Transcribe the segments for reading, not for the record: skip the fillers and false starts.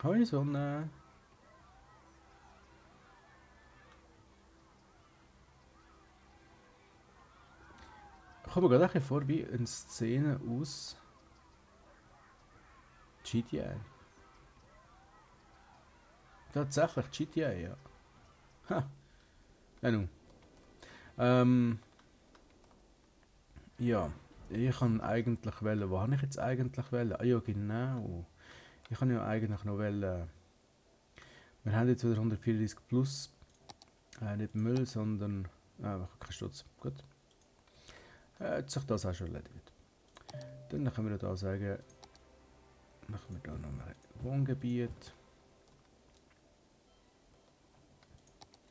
Hoi Sonne. Ich komme mir gerade ein bisschen vor wie eine Szene aus GTA. Tatsächlich GTA, ja. Ha, ja nun. Ähm, ja. Ich kann eigentlich wählen. Wo habe ich jetzt eigentlich wählen? Ah ja, genau. Ich kann ja eigentlich noch wählen. Wir haben jetzt wieder 134 plus. Nicht Müll, sondern. Ah, kein Stutz. Gut. Hat sich das auch schon erledigt. Dann können wir da sagen, machen wir da nochmal Wohngebiet.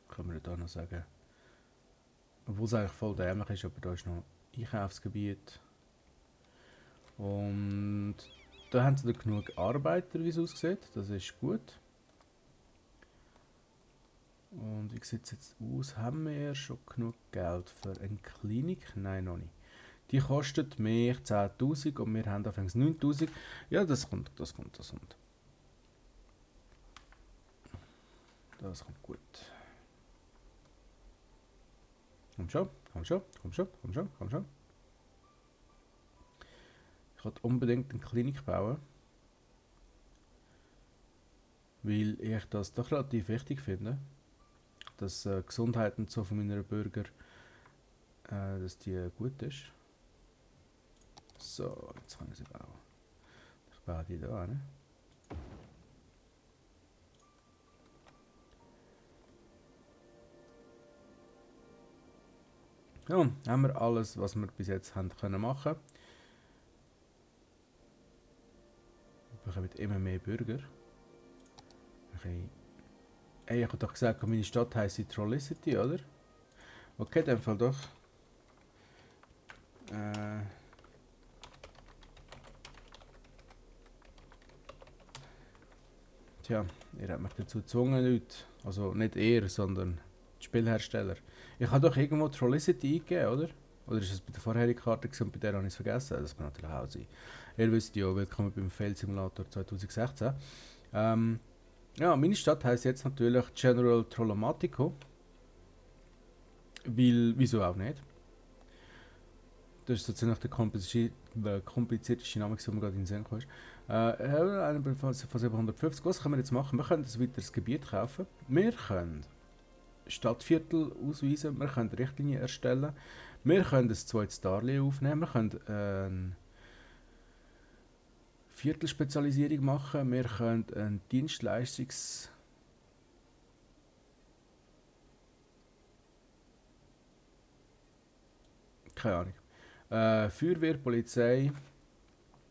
Können wir da noch sagen, obwohl es eigentlich voll dämlich ist, aber da ist noch Einkaufsgebiet. Und da haben sie da genug Arbeiter, wie es aussieht. Das ist gut. Und wie sieht es jetzt aus? Haben wir schon genug Geld für eine Klinik? Nein, noch nicht. Die kostet mehr 10.000 und wir haben anfangs 9.000. Ja, das kommt, das kommt, das kommt. Das kommt gut. Komm schon, komm schon, komm schon, komm schon, komm schon. Ich wollte unbedingt eine Klinik bauen, weil ich das doch relativ wichtig finde, dass die Gesundheit und so von meiner Bürger, dass die gut ist. So, jetzt kann ich sie bauen. Ich baue die da hin. Ja, haben wir alles, was wir bis jetzt haben können machen. Wir bekommen immer mehr Bürger. Okay. Ey, ich habe doch gesagt, meine Stadt heisst Trollicity, oder? Okay, in dem Fall doch. Äh, tja, ihr habt mich dazu gezwungen, Leute. Also nicht ihr, sondern die Spielhersteller. Ich habe doch irgendwo Trollicity eingegeben, oder? Oder ist es bei der vorherigen Karte und bei der habe ich es vergessen? Das kann natürlich auch sein. Ihr wisst ja, willkommen beim Fail Simulator 2016. Ähm, ja, meine Stadt heisst jetzt natürlich General Trollomatico. Weil, wieso auch nicht? Das ist sozusagen der komplizierteste Name, der mir gerade in den Sinn kam. Einer von 750. Was können wir jetzt machen? Wir können ein weiteres Gebiet kaufen. Wir können Stadtviertel ausweisen. Wir können Richtlinien erstellen. Wir können ein zweites Darlehen aufnehmen. Wir können eine Viertelspezialisierung machen. Wir können eine Dienstleistungs... Keine Ahnung. Feuerwehr, Polizei,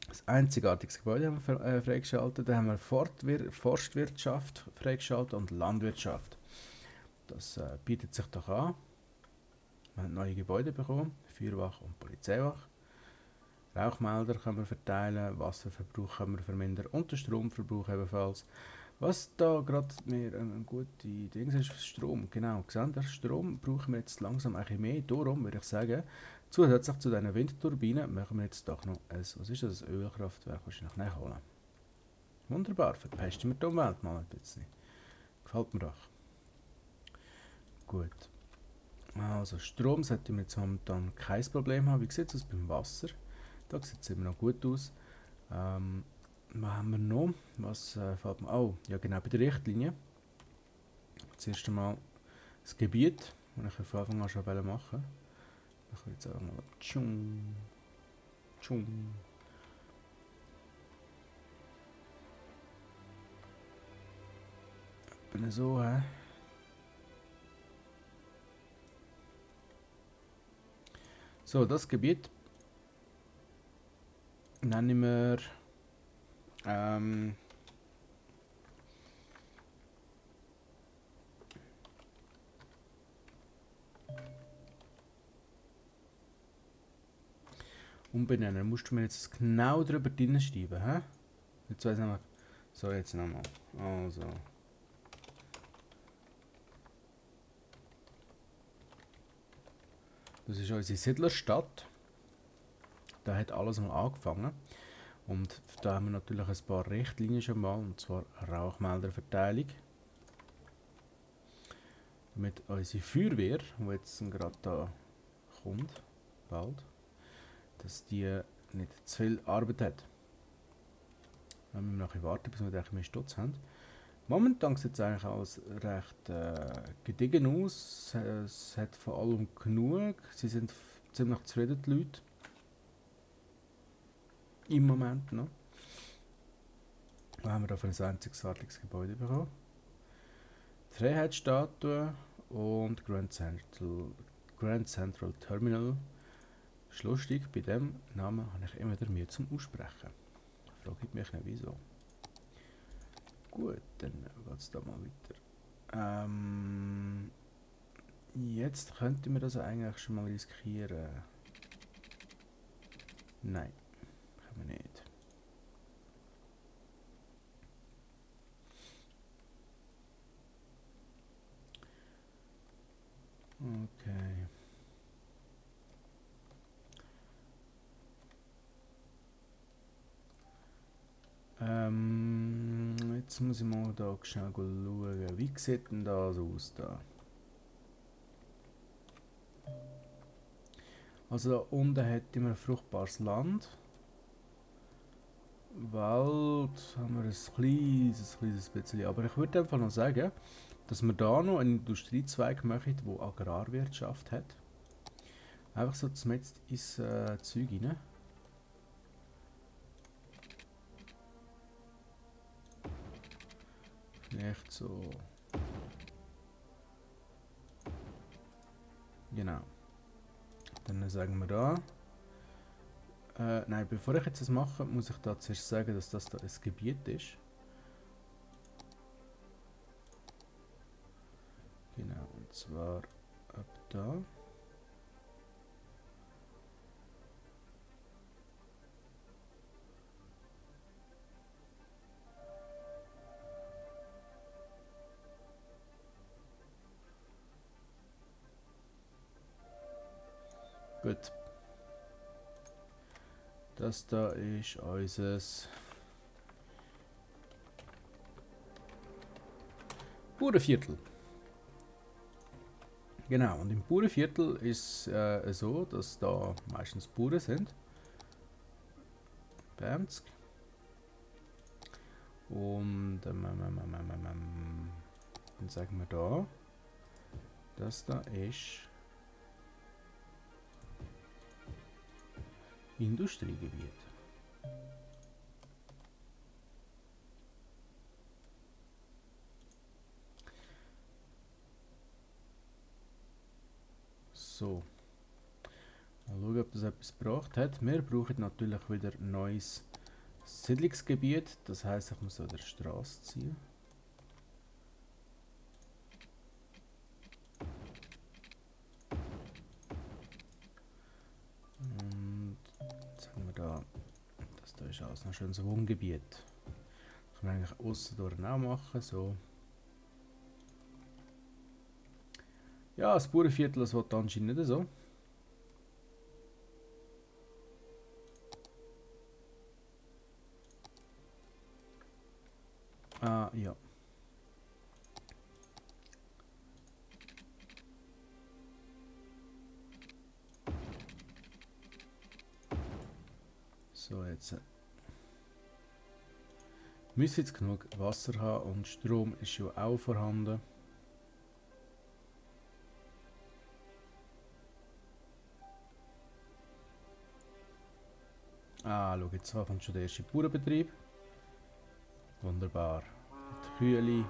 das einzigartiges Gebäude haben wir freigeschaltet. Dann haben wir Forstwirtschaft freigeschaltet und Landwirtschaft. Das bietet sich doch an. Wir haben neue Gebäude bekommen, Feuerwache und Polizeiwache. Rauchmelder können wir verteilen, Wasserverbrauch können wir vermindern und den Stromverbrauch ebenfalls. Was da gerade mir eine gute Ding ist, Strom. Genau, gesehen, Strom brauchen wir jetzt langsam ein mehr. Darum würde ich sagen, zusätzlich zu diesen Windturbinen machen wir jetzt doch noch ein, was ist das, ein Ölkraftwerk wahrscheinlich nachholen. Wunderbar, verpesten wir die Umwelt mal ein bisschen. Gefällt mir doch. Gut. Also Strom sollte wir jetzt momentan kein Problem haben. Wie sieht es aus beim Wasser? Da sieht es immer noch gut aus. Was haben wir noch? Was fällt mir? Oh, ja genau, bei der Richtlinie. Zuerst einmal das Gebiet, das ich von Anfang an schon machen wollte. Ich will jetzt auch mal tschung, tschung. Bin so, hä? So, das Gebiet nennen wir ähm, umbenennen. Musst du mir jetzt genau drüber drin schreiben, hä? Jetzt weiß ich noch. So, jetzt nochmal. Also. Das ist unsere Siedlerstadt. Da hat alles mal angefangen. Und da haben wir natürlich ein paar Richtlinien schon mal, und zwar Rauchmelderverteilung. Damit unsere Feuerwehr, die jetzt gerade da kommt, bald, dass die nicht zu viel Arbeit hat. Wir müssen noch ein bisschen warten, bis wir mehr Stutz haben. Momentan sieht es eigentlich alles recht gediegen aus. Es hat vor allem genug. Sie sind ziemlich zufrieden, die Leute. Im Moment noch. Was haben wir da für ein einzigartiges Gebäude bekommen? Die Freiheitsstatue und Grand Central Terminal. Ist lustig, bei dem Namen habe ich immer wieder Mühe zum Aussprechen. Frage ich mich nicht wieso. Gut, dann geht es da mal weiter. Jetzt könnten wir das eigentlich schon mal riskieren. Nein, können wir nicht. Okay. Jetzt muss ich mal da schnell schauen. Wie sieht denn das aus da? Also da unten hätten wir fruchtbares Land. Wald haben wir ein kleines bisschen. Aber ich würde einfach noch sagen, dass wir da noch einen Industriezweig machen, der Agrarwirtschaft hat. Einfach so jetzt ins Zeug rein. Vielleicht so. Genau. Dann sagen wir da. Nein, bevor ich jetzt das mache, muss ich da zuerst sagen, dass das da ein Gebiet ist. Genau, und zwar ab da. Gut. Das da ist unser Bauernviertel. Genau, und im Bauernviertel ist es so, dass da meistens Bauern sind. Bernsk. Und dann sagen wir da, das da ist Industriegebiet. So. Mal schauen, ob das etwas gebracht hat. Wir brauchen natürlich wieder ein neues Siedlungsgebiet. Das heisst, ich muss an der Straße ziehen. Und jetzt haben wir da, das da ist alles noch schön ein Wohngebiet. Das kann man eigentlich aussen durch auch machen. So. Ja, das Bauernviertel, das wird anscheinend nicht so. Ah, ja. So, jetzt müssen jetzt genug Wasser haben und Strom ist ja auch vorhanden. Ah, schau, jetzt kommt schon der erste Bauernbetrieb. Wunderbar. Die Kühe.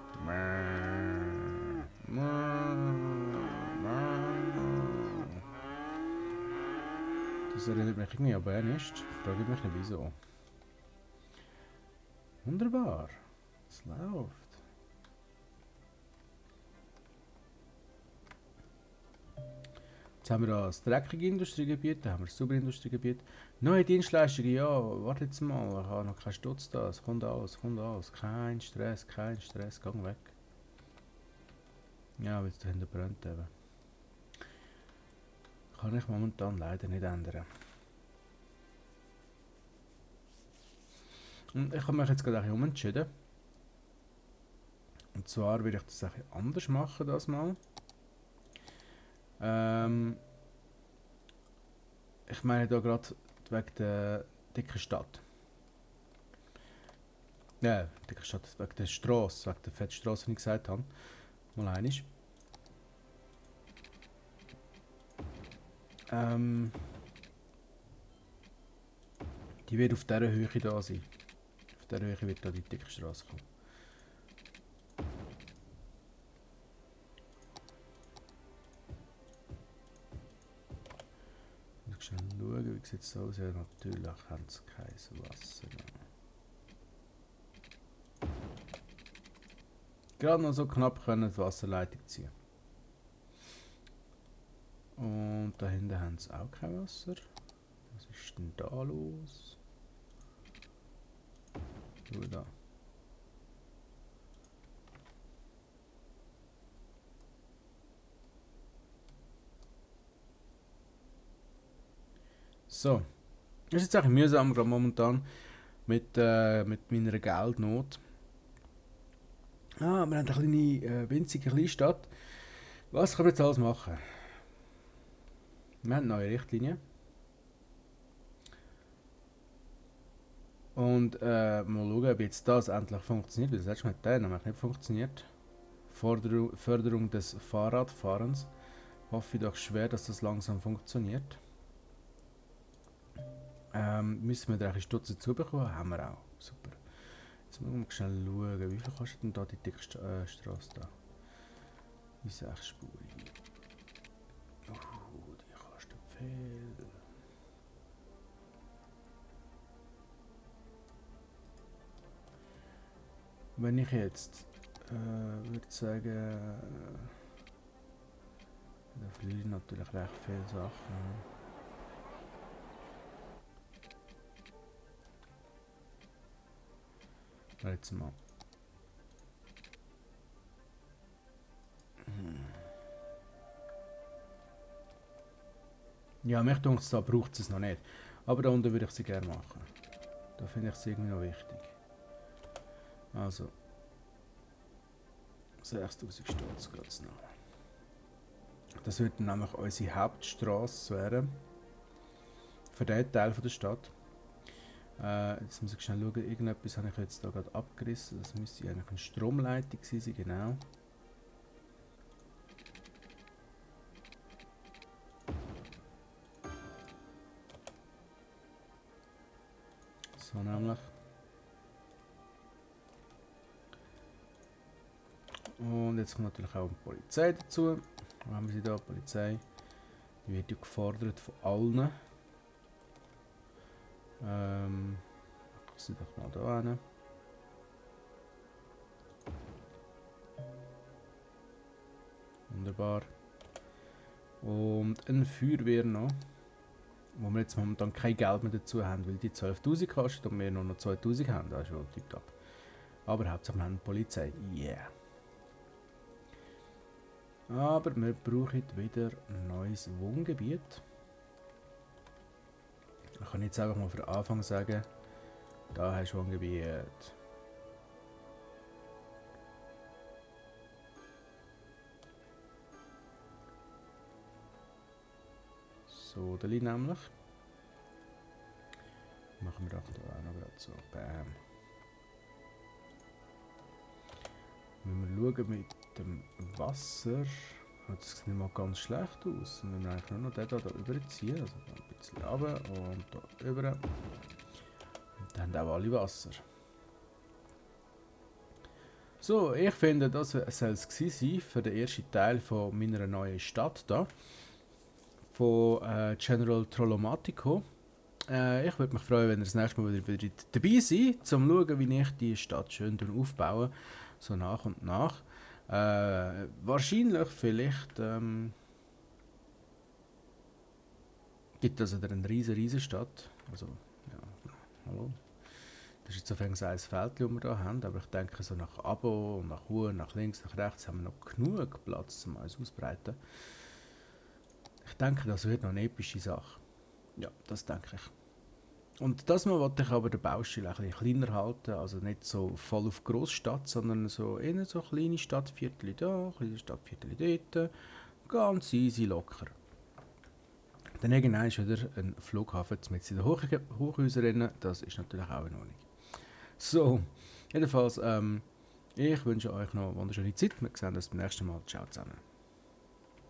Das erinnert mich irgendwie an Bernisch. Frage mich nicht wieso. Wunderbar. Es läuft. Jetzt haben wir da das dreckige Industriegebiet, da haben wir das saubere Industriegebiet. Neue Dienstleistungen, ja, warte jetzt mal, ich habe noch keinen Stutz da, es kommt alles, kommt alles. Kein Stress, gang weg. Ja, weil es dahinter brennt eben. Kann ich momentan leider nicht ändern. Ich habe mich jetzt gerade ein bisschen umentschieden. Und zwar will ich das ein bisschen anders machen, das mal. Ähm, ich meine da gerade wegen der dicken Stadt. Ja, dicke Stadt, wegen der Strasse, wegen der fetten Strasse, die ich gesagt habe. Mal einig. Ähm, die wird auf dieser Höhe da sein. Auf dieser Höhe wird da die dicke Straße kommen. Ich muss schnell schauen, wie sieht es aus? Ja, natürlich haben sie kein Wasser. Gerade noch so knapp können die Wasserleitung ziehen. Und da hinten haben sie auch kein Wasser. Was ist denn da los? Schau da. So. Das ist jetzt eigentlich mühsam gerade momentan mit meiner Geldnot. Wir haben eine kleine, winzige Kleinstadt. Was können wir jetzt alles machen? Wir haben neue Richtlinien. Und mal schauen, ob jetzt das endlich funktioniert, weil das letzte Mal hat der nämlich nicht funktioniert. Förderung des Fahrradfahrens. Hoffe ich doch schwer, dass das langsam funktioniert. Müssen wir da ein Stutz dazu bekommen? Haben wir auch. Super. Jetzt müssen wir schnell schauen, wie viel kostet denn da die dicke Straße da? Die 6-spurige. Die kostet viel. Wenn ich jetzt würde sagen, da verliere ich natürlich recht viele Sachen. Jetzt mal. Ja, mich denkt da braucht es noch nicht. Aber da unten würde ich sie gerne machen. Da finde ich es irgendwie noch wichtig. Also. 6000 Stutz geht es noch. Das wird dann nämlich unsere Hauptstraße werden. Für diesen Teil der Stadt. Jetzt muss ich schnell schauen, irgendetwas habe ich jetzt da gerade abgerissen. Das müsste eigentlich eine Stromleitung sein, genau. So nämlich. Und jetzt kommt natürlich auch die Polizei dazu. Wo haben wir sie da? Die Polizei. Die wird ja gefordert von allen. Ich sie doch mal da hin. Wunderbar. Und eine Feuerwehr noch. Wo wir jetzt momentan kein Geld mehr dazu haben, weil die 12.000 kostet und wir nur noch 2.000 haben. Das ist schon tiptop. Aber hauptsächlich haben wir Polizei. Yeah. Aber wir brauchen wieder ein neues Wohngebiet. Ich kann jetzt einfach mal für den Anfang sagen, da hast du Wohngebiet. So, da liegt nämlich. Machen wir doch da auch noch gerade so. Bam. Wenn wir schauen mit dem Wasser, das sieht nicht mal ganz schlecht aus. Und wenn wir eigentlich nur noch den da überziehen, also da ein bisschen runter und da rüber. Und dann haben auch alle Wasser. So, ich finde, das soll es gewesen sein für den ersten Teil von meiner neuen Stadt hier. Von General Trollomatico. Ich würde mich freuen, wenn ihr das nächste Mal wieder dabei seid, um zu schauen, wie ich die Stadt schön aufbaue. So nach und nach. Wahrscheinlich, vielleicht, gibt es also eine riesen Stadt. Also, ja, hallo. Das ist jetzt auf ein Feld, das wir hier haben, aber ich denke, so nach Abo, nach Huren, nach links, nach rechts haben wir noch genug Platz, um uns ausbreiten. Ich denke, das wird noch eine epische Sache. Ja, das denke ich. Und das Mal wollte ich aber den Baustil ein bisschen kleiner halten, also nicht so voll auf Großstadt, sondern so eher so kleine Stadtviertel da, kleine Stadtviertel dort, ganz easy locker. Dann irgendwann ist wieder ein Flughafen mit in den Hochhäusern, das ist natürlich auch in Ordnung. So, jedenfalls, ich wünsche euch noch eine wunderschöne Zeit, wir sehen uns beim nächsten Mal, ciao zusammen.